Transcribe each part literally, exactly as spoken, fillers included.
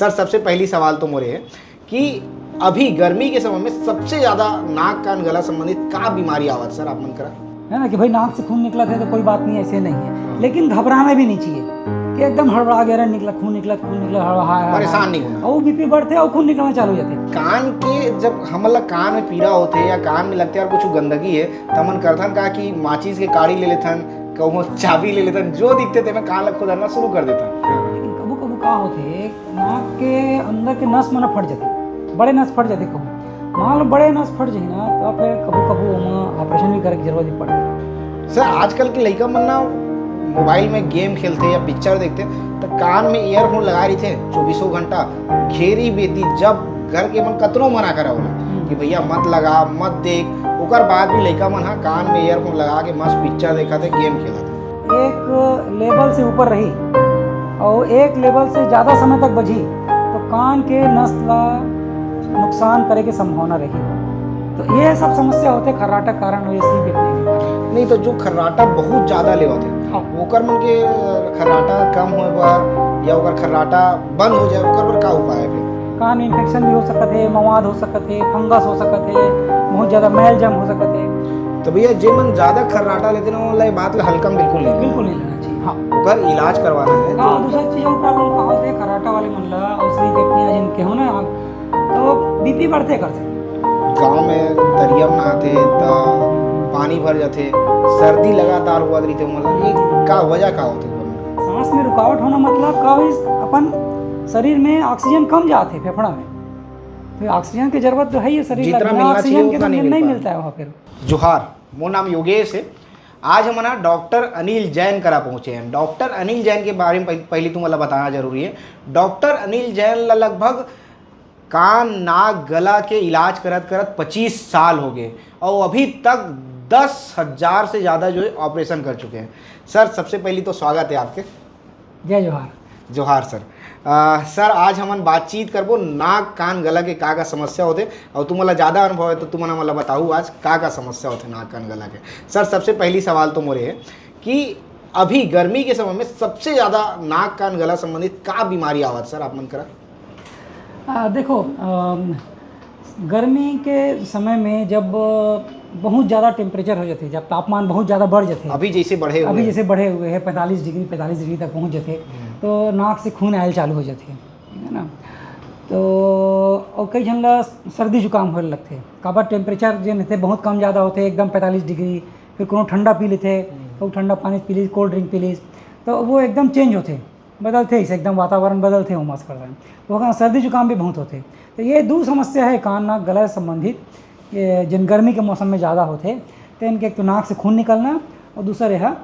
Sir, सबसे पहली सवाल तो मोरे है कि अभी गर्मी के समय में सबसे ज्यादा नाक कान गला संबंधित का बीमारी आवत सर, आप मन करा? है ना कि भाई, नाक से खून निकलत हे तो कोई बात नहीं, ऐसे नहीं है, लेकिन घबराना भी नहीं चाहिए कि एकदम हड़बड़ा गया, निकला खून, निकला खून, निकला, हड़बड़ा, हाय, हाय, परेशान हाय। नहीं होना। और बीपी बढ़थे और खून निकलना चालू हो जाथे। कान के, जब हमन ला कान में पीरा होथे या कान में लगथे और कुछ गंदगी है, तो हमन करथन का कि माचिस के काड़ी ले लेथन, कहूँ चाबी ले लेथन, जो दिखथे तेमे कान ला खुदरना शुरू कर देथन। लेकिन कभू कभू का होथे, नाक के अंदर के नस मन फट जाथे, बड़े नस फट जाथे। कभू मान लो बड़े नस फट जाही ना, तो फिर कभू कभू ओमा ऑपरेशन भी करे के जरूरत भी पड़थे। सर, आजकल के लइका मन ना मोबाइल में गेम खेलथे या पिक्चर देखथे, तो कान में ईयरफोन लगा रहिथे चौबीसों घंटा, घेरी बेती, जब घर के मन कतनो मना करा होला कि भैया मत लगा, मत देख, ओकर बाद भी लइका मन हा कान में ईयरफोन लगा के मस्त पिक्चर देखत हे, गेम खेलत हे। एक लेवल से ऊपर रही और एक लेवल से ज्यादा समय तक बजी, तो कान के नस ला नुकसान करे के संभावना रही। तो ये सब समस्या होथे खर्राटा कारण, ये sleep apnea के कारण। नहीं तो जो खर्राटा बहुत ज्यादा लेवत हे, हाँ। ओकर मन के खर्राटा कम होए बर या ओकर खर्राटा बंद हो जाए, ओकर बर का उपाय है फिर? कान में इन्फेक्शन भी हो सकत हे, मवाद हो सकत हे, फंगस हो सकत हे, बहुत ज्यादा मैल जम हो सकत हे। तो भैया, जे मन ज्यादा खर्राटा लेथे ना, ओला ये बात ला हल्का में बिल्कुल नहीं लेना। बिल्कुल नहीं लेना चाहिए, हाँ। ओकर इलाज करवाना है। हाँ, तो दूसरा चीज और प्रॉब्लम का होथे, खर्राटा वाले मन ला और sleep apnea जिन के हो ना, तो बीपी बढ़थे करथे। गांव में तरिया में नहाथे त पानी भर जाथे, सर्दी लगातार होवत रहिथे, ओमन ला ये का वजह का होथे? सांस में रुकावट होना मतलब का होइस, अपन शरीर में ऑक्सीजन कम जाथे फेफड़ा में, तो ऑक्सीजन की जरूरत तो है ही है शरीर ला, जितना बिना मिलना चाहिए, ऑक्सीजन के उतना तो नहीं मिल नहीं पाए। मिलता है वहाँ फिर। जोहार, मोर नाम योगेश है। आज हमन ह डॉक्टर अनिल जैन करा पहुंचे हैं। डॉक्टर अनिल जैन के बारे में पह-, पहले तुमन ला बताना जरूरी है। डॉक्टर अनिल जैन ला लगभग कान, नाक, गला के इलाज करत करत पच्चीस साल हो गए और अभी तक दस हजार से ज्यादा जो है ऑपरेशन कर चुके हैं। सर, सबसे पहले तो स्वागत है आपके। जय जोहार। जोहार सर। अ, सर, आज हमन बातचीत करबो नाक, कान, गला के का का समस्या होथे, और तुमन ला ज्यादा अनुभव है तो तुमन हमन ला बताहू आज का का समस्या होथे नाक, कान, गला के। सर, सबसे पहली सवाल तो मोरे है कि अभी गर्मी के समय में सबसे ज्यादा नाक, कान, गला संबंधित का बीमारी आवत सर, आप मन करा? आ, देखो, अम, गर्मी के समय में जब बहुत ज्यादा टेम्परेचर हो जाथे, जब तापमान बहुत ज्यादा बढ़ जाथे, अभी जैसे बढ़े हुए अभी हैं। जैसे बढ़े हुए हैं, पैंतालीस डिग्री, पैंतालीस डिग्री तक पहुंच जाथे, हम्म। तो नाक से खून आयल चालू हो जाथे, है ना? तो और कई झन ला सर्दी जुकाम होए लगथे, काबर टेम्परेचर जे होथे बहुत कम ज्यादा होथे, एकदम पैंतालीस डिग्री, फिर कोनो ठंडा पी लेथे, हम्म। तो ठंडा पानी पी लीस, कोल्ड ड्रिंक पी लीस, तो वो एकदम चेंज होथे, बदलथे, इसे एकदम वातावरण बदलथे, उमस करथे। तो ओकर सर्दी जुकाम भी बहुत होथे। तो ये दू समस्या है कान, नाक, गला से संबंधित, ये जिन गर्मी के मौसम में ज्यादा होथे, तो इनके एक तो नाक से खून निकलना और दूसर यह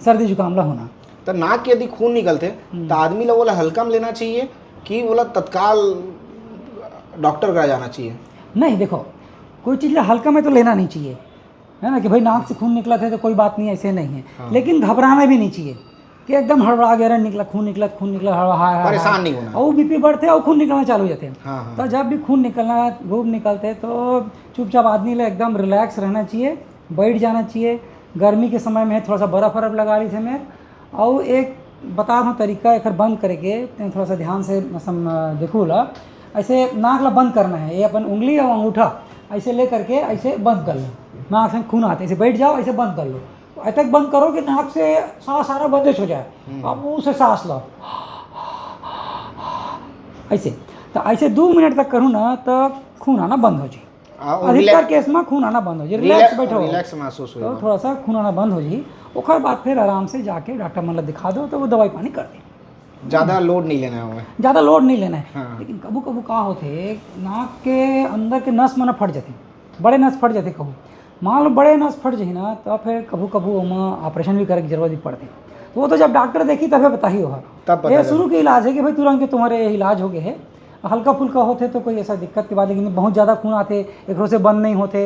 सर्दी जुकाम ला होना। तो नाक के यदि खून निकलथे, हम्म। तो आदमी ला ओला हल्का में लेना चाहिए कि ओला तत्काल डॉक्टर करा जाना चाहिए? नहीं, देखो, कोई चीज ला हल्का में तो लेना नहीं चाहिए, है ना, कि भाई नाक से खून निकलत हे तो कोई बात नहीं, ऐसे नहीं है। हाँ। लेकिन घबराना भी नहीं चाहिए कि एकदम हड़बड़ा गया, "अरे निकला खून, निकला खून, निकला, हड़बड़ा, हाय, हाय, परेशान हाय।" नहीं होना। और बीपी बढ़थे और खून निकलना चालू हो जाथे। हाँ, हाँ। तो जब भी खून निकलना, खून निकलथे तो चुपचाप आदमी ला एकदम रिलैक्स रहना चाहिए, बैठ जाना चाहिए। गर्मी के समय में थोड़ा सा बर्फ वर्फ लगा ली थे मैं, और एक बता दूँ तरीका एकर बंद करे के, तेन थोड़ा सा ध्यान से सम-, देखू ला। ऐसे नाक ला बंद करना है, ये अपन उंगली और अंगूठा ऐसे ले करके ऐसे बंद कर लो। नाक से खून आते, ऐसे बैठ जाओ, ऐसे बंद कर लो। ऐसे तक बंद करो कि नाक से सांस आना बंद हो जाए। हम्म। अब मुंह से सांस लो, ऐसे। तो ऐसे दो मिनट तक करूँ ना, तो खून आना बंद हो जाए। आ, और अधिकतर रिलैक्स, केस में खून आना बंद हो जाए। रिलैक्स, रिलैक्स बैठो, रिलैक्स महसूस होए तो ना। थोड़ा सा खून आना बंद हो जाए। ओकर बाद फिर आराम से जाके डॉक्टर मन ला दिखा दो, तो वो दवाई पानी कर दे। ज्यादा लोड नहीं लेना है हमें। ज्यादा लोड नहीं लेना है। हाँ। लेकिन कभू कभू का होथे, नाक के अंदर के नस मन फट जाथे, बड़े नस फट जाथे। कभू मान लो बड़े नस फट जाही ना, तो फिर कभू कभू ओमा ऑपरेशन भी करे के जरूरत भी पड़थे। तो वो तो जब डॉक्टर देखी तभे बताही ओहा। तब पता ये चले। शुरू के इलाज है कि भाई तुरंत के तुम्हारे ये इलाज हो गए है, हल्का फुल्का होथे तो कोई ऐसा दिक्कत की बात, लेकिन बहुत ज्यादा खून आथे, एकरो से बंद नहीं होथे,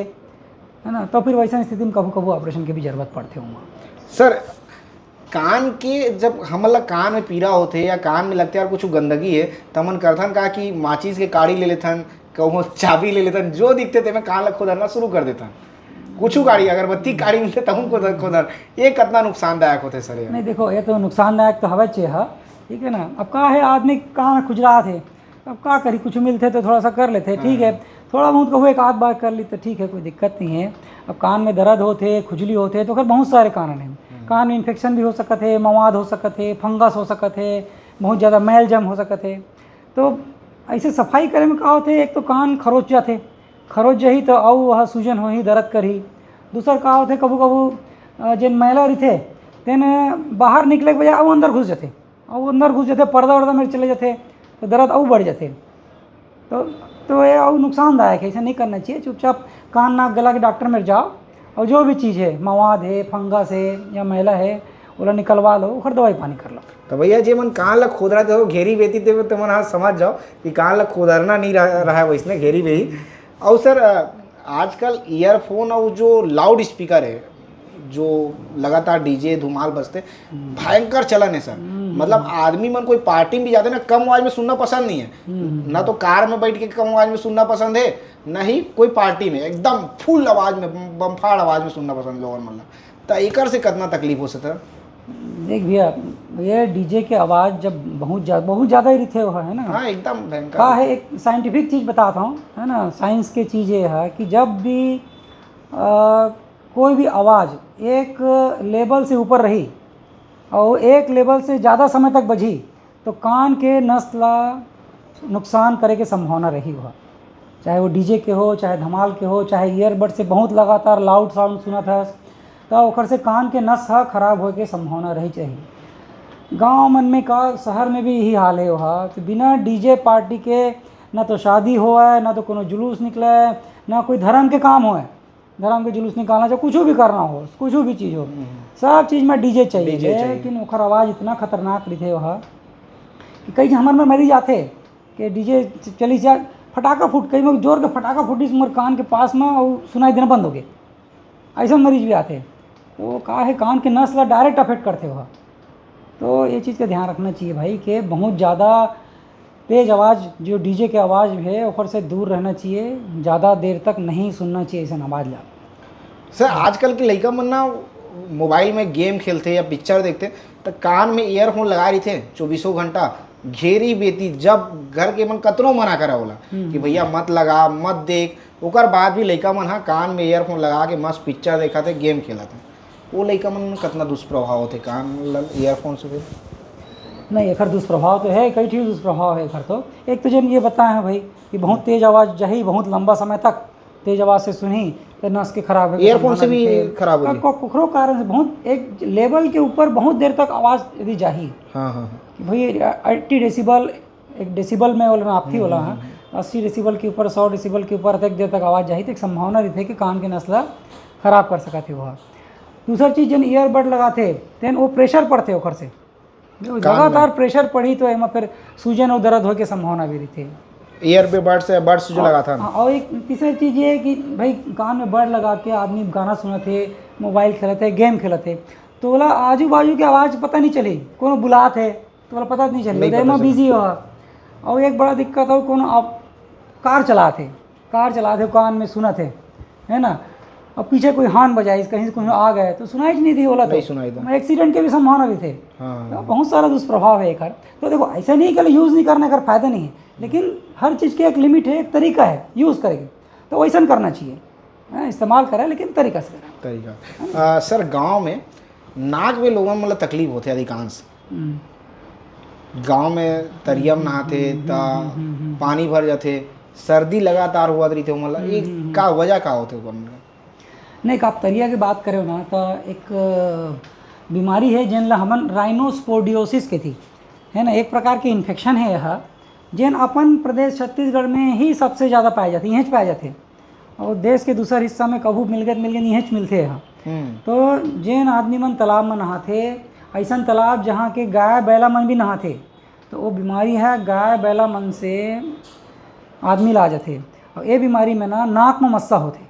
है ना, तो फिर वैसा स्थिति में कभू कभू ऑपरेशन के भी जरूरत पड़थे ओमा। सर, कान के, जब हमन ला कान में पीरा होथे या कान में लगथे और कुछ गंदगी है, त हमन करथन का कि माचिस के काड़ी ले लेथन, कहूँ चाबी ले लेथन, जो दिखथे तेमे कान ला खुदरना शुरू कर देथन। कुछ काड़ी, अगरबत्ती काड़ी मिलथे तहूँ खुदर, खुदर। ये कितना नुकसानदायक होथे सर ये? नहीं, देखो, ये तो नुकसानदायक तो हवे चे ह, ठीक है ना। अब का है, आदमी कान खुजरात हे, अब का करी, कुछ मिलथे तो थोड़ा सा कर लेथे, ठीक है। हाँ। थोड़ा बहुत कहूँ एक आध बार कर ली तो ठीक है, कोई दिक्कत नहीं है। अब कान में दर्द होथे, खुजली होथे, तो ओकर बहुत सारे कारण हैं। हम्म। कान में इन्फेक्शन भी हो सकत हे, मवाद हो सकत हे, फंगस हो सकत हे, बहुत ज़्यादा मैल जम हो सकत हे। तो ऐसे सफाई करे में का होथे, एक तो कान खरोच जाथे, खरोच जाही तो अउ वह सूजन होही, दर्द करही। दूसर का होथे, कभू कभू अ, जेन मैला रहिथे, तेन बाहर निकले के बजाय अउ अंदर घुस जाथे, अउ अंदर घुस जाथे, पर्दा वर्दा में चले जाथे, तो दर्द अउ बढ़ जाथे। तो तो ये अउ नुकसानदायक है, ऐसा नहीं करना चाहिए। चुपचाप कान नाक गला के डॉक्टर में जाओ, और जो भी चीज़ है, मवाद है, फंगस है या मैला है, ओला निकलवा लो, ओकर दवाई पानी कर लो। तो भैया, जे मन कान ला खोदरथे, घेरी बेही ते तुमन हा समझ जाओ कि कान ला खोदरना नहीं रहा, रहा है वैसने घेरी बेही। और सर, अ, आजकल ईयरफोन और जो लाउड स्पीकर है, जो लगातार डीजे धुमाल बजथे, हम्म। भयंकर चलन है सर। हम्म। मतलब, आदमी मन कोई पार्टी में भी जाथे ना, कम आवाज में सुनना पसंद नहीं है। हम्म। ना तो कार में बैठ के कम आवाज में सुनना पसंद है, ना ही कोई पार्टी में एकदम फुल आवाज में, बमफाड़ आवाज में सुनना पसंद लोगन मन ला। त एकर से कितना तकलीफ हो सकता है? देख भैया, ये डीजे के आवाज़ जब बहुत ज़्यादा, बहुत ज़्यादा ही रहिथे, वो है ना? हाँ, एकदम भयंकर। का है, एक साइंटिफिक चीज़ बताता हूँ, है ना, साइंस के चीज़ ये है कि जब भी अ, कोई भी आवाज़ एक लेवल से ऊपर रही और एक लेवल से ज़्यादा समय तक बजी, तो कान के नस ला नुकसान करे के संभावना रही हुआ। चाहे वो डीजे के हो, चाहे धमाल के हो, चाहे ईयरबड से बहुत लगातार लाउड साउंड सुनत हस, तो ओकर से कान के नस ह खराब होए के संभावना रही चाहिए। गांव मन में का, शहर में भी यही हाल है। वहाँ तो बिना डीजे पार्टी के ना तो शादी होए, ना तो कोनो जुलूस निकले, ना कोई धर्म के काम होए, धर्म के जुलूस निकालना, चाहे कुछ भी करना हो, कुछ भी चीज़ हो, हम्म। सब चीज़ में डीजे चाहिए। डीजे चाहिए। लेकिन ओकर आवाज़ इतना खतरनाक रहिथे वह कि कई झन हमर में मरी जाथे कि डीजे चली जा, फटाका फूट, कई में जोर के फटाका फूटिस मोर कान के पास में, और सुनाई देना बंद हो गए, ऐसा मरीज भी आथे। तो का है, कान के नस ला डायरेक्ट अफेक्ट करथे वह। तो ये चीज़ का ध्यान रखना चाहिए भाई, कि बहुत ज़्यादा तेज आवाज़, जो डीजे के आवाज़ है, ओकर से दूर रहना चाहिए, ज़्यादा देर तक नहीं सुनना चाहिए ऐसन आवाज़ ला। सर, आजकल के लइका मन ना मोबाइल में गेम खेलथे या पिक्चर देखथे, त कान में ईयरफोन लगा रहिथे चौबीसों घंटा, घेरी बेही। जब घर के मन कतनो मना करा ओला हम्म। कि भैया मत लगा, मत देख, ओकर बाद भी लइका मन हा कान में ईयरफोन लगा के मस्त पिक्चर देखत हे, गेम खेलत हे। वो लइका मन में कितना दुष्प्रभाव होथे कान ल ईयरफोन से फिर? नहीं, एकर दुष्प्रभाव तो है, कई ठिन दुष्प्रभाव है एकर तो। एक तो जन ये बताए हैं भाई कि बहुत तेज आवाज़ जाही, बहुत लंबा समय तक तेज आवाज़ से सुनही, तो नस के खराब होए के ईयरफोन से संभावना भी दिखे। खराब हो का-, जाही। को-, कुकरो कारण से बहुत एक लेवल के ऊपर बहुत देर तक आवाज़ यदि जाही हाँ, हाँ, हाँ। कि भाई अस्सी डेसिबल, एक डेसिबल में ओला नापथी हम्म, ओला, हम्म, हाँ, हम्म। अस्सी डेसिबल के ऊपर, सौ डेसिबल के ऊपर अतेक देर तक आवाज़ जाही, तो एक संभावना रहिथे कि कान के नस ला खराब कर सकत हे वो। दूसर चीज़, जेन ईयरबड लगाथे, तेन वो प्रेशर पड़थे ओकर से, कान में। लगातार प्रेशर पड़ही तो एमा फिर सूजन और दर्द होए के संभावना भी रहिथे। ईयरबड से बड्स जो हाँ, लगाथन। हाँ, और एक तीसरी चीज़ ये है कि भाई कान में बड लगा के आदमी गाना सुनत हे, मोबाइल खेलत हे, गेम खेलत हे, तो ओला आजू बाजू के आवाज़ पता नहीं चली, कोनो बुलात हे तो ओला पता नहीं चली, नहीं तो एमा पता चली। बिजी हो। और एक बड़ा दिक्कत हो, कोनो आप कार चलात हे, कार चलात हे, कान में सुनत हे, है ना, अब पीछे कोई हार्न बजाइस, कहीं से कोई आ गए तो सुनाई नहीं दी ओला, तो नहीं सुनाई दी। एक्सीडेंट के भी संभावना रहिथे। हाँ। तो बहुत सारा दुष्प्रभाव है एकर। तो देखो, ऐसा नहीं कि यूज़ नहीं करना, एकर फायदा नहीं है, लेकिन हर चीज़ के एक लिमिट है, एक तरीका है यूज़ करेके, तो वैसन करना चाहिए, हाँ, इस्तेमाल करे, लेकिन तरीका से करे। तरीका। आ, सर, गांव में नाक में लोगन मन ला तकलीफ होथे अधिकांश। हम्म। गांव में तरिया में नहाथे, हम्म, त हम्म, हम्म, हम्म। पानी भर जाथे, सर्दी लगातार होवत रहिथे ओमन ला। हम्म, ये हम्म, हम्म। का वजह का होथे ओकर मन का? नहीं, आप तरिया के बात करे हो ना, तो एक बीमारी है, जेन ला हमन राइनोस्पोडियोसिस कथी, है ना, एक प्रकार के इन्फेक्शन है यह, जेन अपन प्रदेश छत्तीसगढ़ में ही सबसे ज़्यादा पाए जाथे, इहेंच पाए जाथे। और देश के दूसर हिस्सा में कभू मिलगे त मिलगे, इहेंच मिलथे ह। हम्म। तो जेन आदमी मन तालाब में नहाथे, अइसन तालाब जहाँ के गाय बैला मन भी नहाथे, तो वो बीमारी ह गाय बैला मन से आदमी ला जाथे। और ये बीमारी में ना नाक में मस्सा होथे,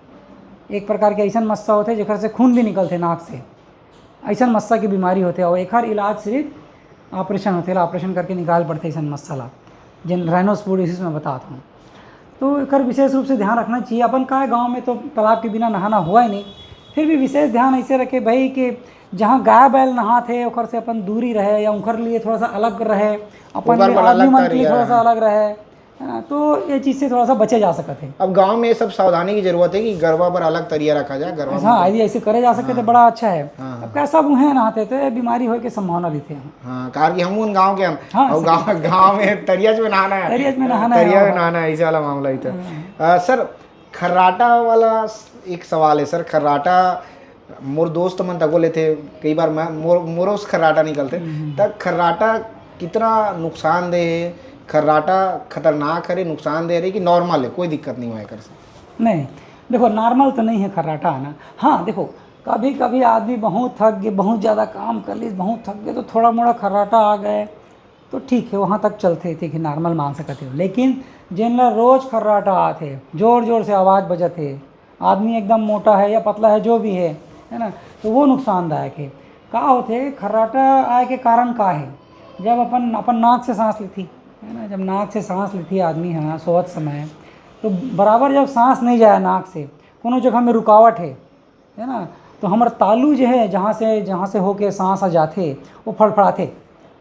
एक प्रकार के अइसन मस्सा होथे जेकर से खून भी निकलथे नाक से। अइसन मस्सा के बीमारी होथे और एखर इलाज सिर्फ ऑपरेशन होथे, एला ऑपरेशन करके निकाल पड़थे अइसन मस्सा ला, जेन राइनोस्पोडियोसिस में बतात हूँ। तो एकर विशेष रूप से ध्यान रखना चाहिए। अपन का है, गाँव में तो तालाब के बिना नहाना हुआ ही नहीं, फिर भी विशेष ध्यान ऐसे रखे भाई कि जहाँ गाय बैल नहात हे ओकर से अपन दूरी रहे या उनकर लिए थोड़ा सा अलग रहे, अपन ओकर लिए बर आदमी अलग मन के लिए तरिया थोड़ा सा रहे। अलग रहे। है ना, तो ये चीज़ से थोड़ा सा बचे जा सकत हे। अब गाँव में ये सब सावधानी की जरूरत है कि गरवा बर अलग तरिया रखा जाए, गरवा हाँ, बर यदि ऐसे करे जा सके तो हाँ। बड़ा अच्छा है। हाँ। अब कैसा मुँहे नहाते तो ये बीमारी होए के संभावना रहिथे। हाँ, कार कि हम उन गाँव के हन। हाँ, और सही। गाँव, गाँव में तरिया में नहाना है। तरिया में नहाना है, तरिया में हाँ। नहाना है, ऐसे वाला मामला ही था। हाँ। अ, सर, खर्राटा वाला एक सवाल है सर, खर्राटा मोर दोस्त मन तको लेथे, कई बार मैं, मोर, मोरो से खर्राटा निकलथे, हम्म। त खर्राटा कितना नुकसानदेह है? खर्राटा खतरनाक हरे, नुकसानदेह हरे कि नॉर्मल है, कोई दिक्कत नहीं हुआ एकर से? नहीं, देखो, नॉर्मल तो नहीं है खर्राटा आना। हाँ, देखो, कभी-कभी आदमी बहुत थक गए, बहुत ज़्यादा काम कर ली, बहुत थक गए, तो थोड़ा मोड़ा खर्राटा आ गए, तो ठीक है, वहाँ तक चलथे, ठीक है, नॉर्मल मान सकत हे। लेकिन जेन ला रोज खर्राटा आथे, जोर-जोर से आवाज बजत हे, आदमी एकदम मोटा है या पतला है, जो भी है, है ना, तो वो नुकसानदायक है। का होथे, खर्राटा आए के कारण का है? जब अपन, अपन नाक से सांस लेथी, है ना, जब नाक से सांस लेथी आदमी ह सोवत समय, तो बराबर जब सांस नहीं जाए नाक से, कोनो जगह में रुकावट है, है ना, तो हमर तालू जो है, जहाँ से, जहाँ से होके सांस आ जाथे, वो फड़फड़ाथे,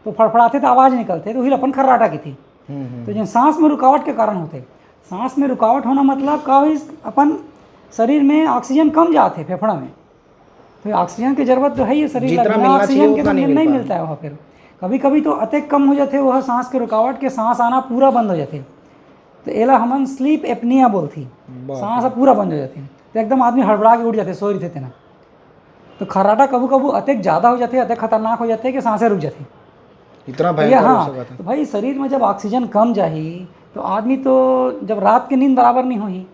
तो फड़फड़ाथे तो आवाज निकलथे, तो उही ल अपन खर्राटा कहिथे। हम्म, हम्म। तो जो सांस में रुकावट के कारण होथे, सांस में रुकावट होना मतलब का होइस, अपन शरीर में ऑक्सीजन कम जाथे फेफड़ा में, तो ऑक्सीजन की जरूरत तो है ही शरीर ला, जितना बिना मिलना चाहिए, ऑक्सीजन के उतना तो नहीं मिल नहीं पाए। मिलता है वहाँ। फिर कभी कभी तो अतेक कम हो जाथे वह सांस के रुकावट के, सांस आना पूरा बंद हो जाथे। तो एला हमन स्लीप एपनिया बोलथी। बाप सांस रे। पूरा बंद हो जाथे, तो एकदम आदमी हड़बड़ा के उठ जाथे, सोए रहिथे तेना। तो खर्राटा कभू कभू अतेक ज्यादा हो जाथे, अतेक खतरनाक हो जाथे कि सांसे रुक जाथे। इतना ये भयंकर हो हाँ, सकत है। तो भाई, शरीर में जब ऑक्सीजन कम जाही, तो आदमी तो, जब रात के नींद बराबर नहीं होही,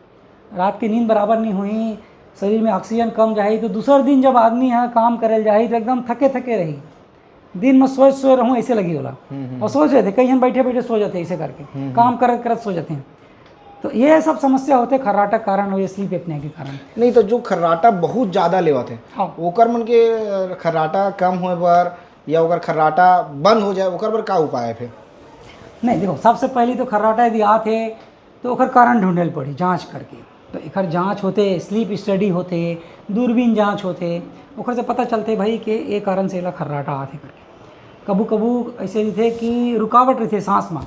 रात के नींद बराबर नहीं होही, शरीर में ऑक्सीजन कम जाही, तो दूसर दिन जब आदमी यहाँ काम करे ल जाही, तो एकदम थके थके रही। दिन में सोए सोए रहूँ, ऐसे लगी होला। हम्म, हम्म। और सोच रहे थे, कई जन बैठे बैठे सो जाते ऐसे करके, हम्म, हम्म। काम करत करत सो जाते हैं। तो ये सब समस्या होते खर्राटा के कारण और ये स्लीप एपनिया के कारण। नहीं, तो जो खर्राटा बहुत ज्यादा लेवत है, हाँ। ओकर मन के, अ, खर्राटा कम होए बर या ओकर खर्राटा बंद हो जाए, ओकर बर का उपाय है फिर? नहीं, देखो, सबसे पहली तो खर्राटा यदि आत है, तो ओकर कारण ढूंढे ल पड़ी, जांच करके। तो एकर जांच होते, स्लीप स्टडी होते, दूरबीन जांच होते, ओकर से पता चलते भाई कि ए कारण से एला खर्राटा आथे करके। कभू कभू ऐसे रहिथे कि रुकावट रहिथे सांस में,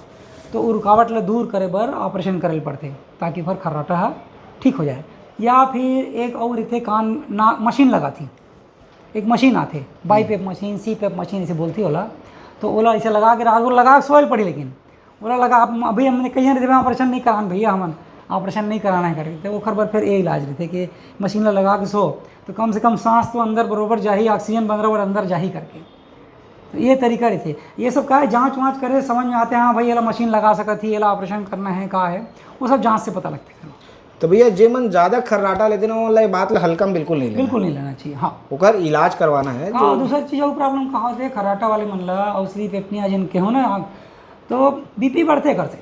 तो वो रुकावट ला दूर करे बर ऑपरेशन करे ल पड़थे, ताकि ओकर खर्राटा हा ठीक हो जाए। या फिर एक और रहिथे, कान ना मशीन लगाथी, एक मशीन आथे, बाईपेप मशीन, सीपेप मशीन ऐसे बोलथी ओला। तो ओला ऐसे लगा के रात भर लगा के सोए ल पड़ी, लेकिन ओला लगा, आप अभी हमने कही रहिथे, "ऑपरेशन नहीं कराना भैया, हमन ऑपरेशन नहीं कराना है," करके। तो ओकर बर फिर ये इलाज रहिथे कि मशीन ला लगा के सो, तो कम से कम सांस तो अंदर बरोबर जाही, ऑक्सीजन बरोबर अंदर जाही करके। तो ये तरीका रहिथे। ये सब का है, जांच वांच करे, समझ में आते हैं, हाँ भाई, एला मशीन लगा सकत ही, एला ऑपरेशन करना है, का है, वो सब जांच से पता लगथे। तो भैया, जे मन ज्यादा खर्राटा लेथे ना, ओला ये बात ला हल्का में बिल्कुल नहीं लेना। बिल्कुल नहीं लेना चाहिए, हाँ। ओकर इलाज करवाना है। हाँ, जो दूसरा चीज और प्रॉब्लम का होथे, खर्राटा वाले मन ला और स्लीप एपनिया जिन के हो ना, तो बीपी बढ़थे करथे।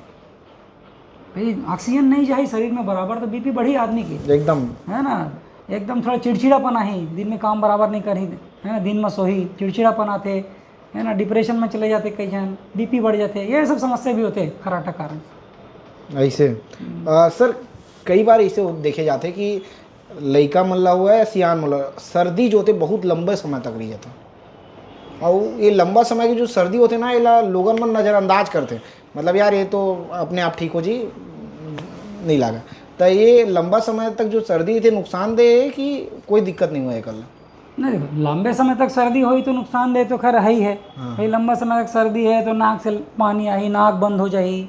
भाई, ऑक्सीजन नहीं जाही शरीर में बराबर, तो बीपी बढ़ी आदमी की। एकदम। है ना, एकदम थोड़ा चिड़चिड़ापन आही, दिन में काम बराबर नहीं करही, है ना, दिन में सोही, चिड़चिड़ापन आथे, है ना, डिप्रेशन में चले जाते कई जन, बीपी बढ़ जाते, ये सब समस्या भी होते खर्राटा कारण। ऐसे। हम्म। अ, सर, कई बार ऐसे हो-, देखे जाते कि लइका मन ला हुआ या सियान मन ला, सर्दी जो होते बहुत लंबे समय तक रह जाता। और ये लंबा समय की जो सर्दी होते ना, एला लोगन मन नजरअंदाज करते, मतलब, "यार, ये तो अपने आप ठीक हो जी, नहीं लागा।" तो ये लंबा समय तक जो सर्दी होते, नुकसानदेह है कि कोई दिक्कत नहीं हुआ एकर ला? नहीं, देखो, लंबे समय तक सर्दी होई तो नुकसानदेह तो खैर है ही है। हाँ। भाई, लंबा समय तक सर्दी है तो नाक से पानी आही, नाक बंद हो जाही,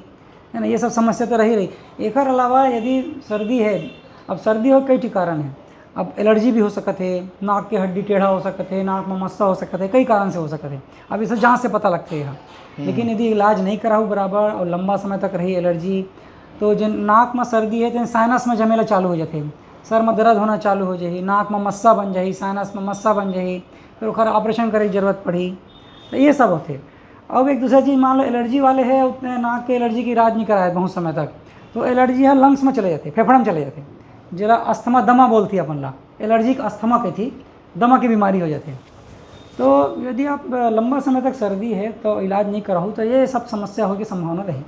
है ना, ये सब समस्या तो रही रही। एकर अलावा यदि सर्दी है, अब सर्दी हो कई ठिक कारण है, अब एलर्जी भी हो सकत है, नाक के हड्डी टेढ़ा हो सकत है, नाक में मस्सा हो सकत है, कई कारण से हो सकत है। अब इसे जांच से पता लगते हैं। हम्म। लेकिन यदि इलाज नहीं कराऊ बराबर और लंबा समय तक रही एलर्जी, तो जो नाक में सर्दी है, तो साइनस में जमेला चालू हो जाते हैं, सर में दर्द होना चालू हो जाही, नाक में मस्सा बन जाही, साइनस में मस्सा बन जाही, फिर ओकर ऑपरेशन करे की जरूरत पड़ी। तो ये सब होते। अब एक दूसरा चीज, मान लो एलर्जी वाले है, उतने नाक के एलर्जी की इलाज नहीं कराए बहुत समय तक, तो एलर्जी है लंग्स में चले जाते, फेफड़ा में चले जाते, जरा अस्थमा, दमा बोलती अपन ला, एलर्जी का अस्थमा कही थी, दमा की बीमारी हो जाती है। तो यदि आप, अ, लंबा समय तक सर्दी है तो इलाज नहीं कराऊ, तो ये सब समस्या होगी संभावना रही।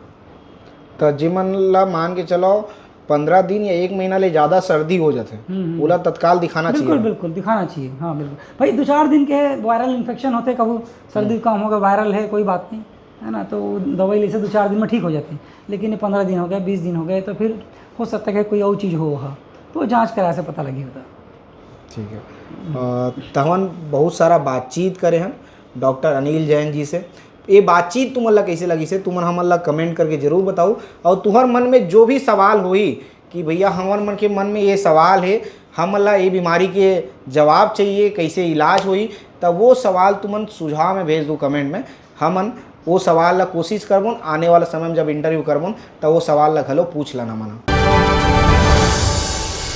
तो जिमन ला मान के चलो, पंद्रह दिन या एक महीना ले ज्यादा सर्दी हो जाथे, हम्म, हम्म। ओला तत्काल दिखाना बिल्कुल, चाहिए। बिल्कुल, दिखाना चाहिए, हाँ, बिल्कुल। भाई, दो चार दिन के वायरल इन्फेक्शन होते, कभू सर्दी हम्म। जुकाम हो गया, वायरल है, कोई बात नहीं, है ना, तो वो दवाई ले से दो चार दिन में ठीक हो जाते हैं, लेकिन ये पंद्रह दिन हो गए, बीस दिन हो गए, तो फिर हो सकता है कि कोई और चीज़ हो वहाँ, तो जांच कराए से पता लगी होता। ठीक है। अ, त हमन बहुत सारा बातचीत करे हन डॉक्टर अनिल जैन जी से। ये बातचीत तुमन ला कैसे लगिस हे, तुमन हमन ला कमेंट करके जरूर बताओ। और तुहर मन में जो भी सवाल होही कि भैया हमर मन के मन में ये सवाल है, हमन ला ये बीमारी के जवाब चाहिए, कैसे इलाज होही, त वो सवाल तुमन सुझाव में भेज दो कमेंट में। हमन वो सवाल ला कोशिश करबोन, आने वाला समय में जब इंटरव्यू करबोन त वो सवाल ला घलो पूछ लेना हमन।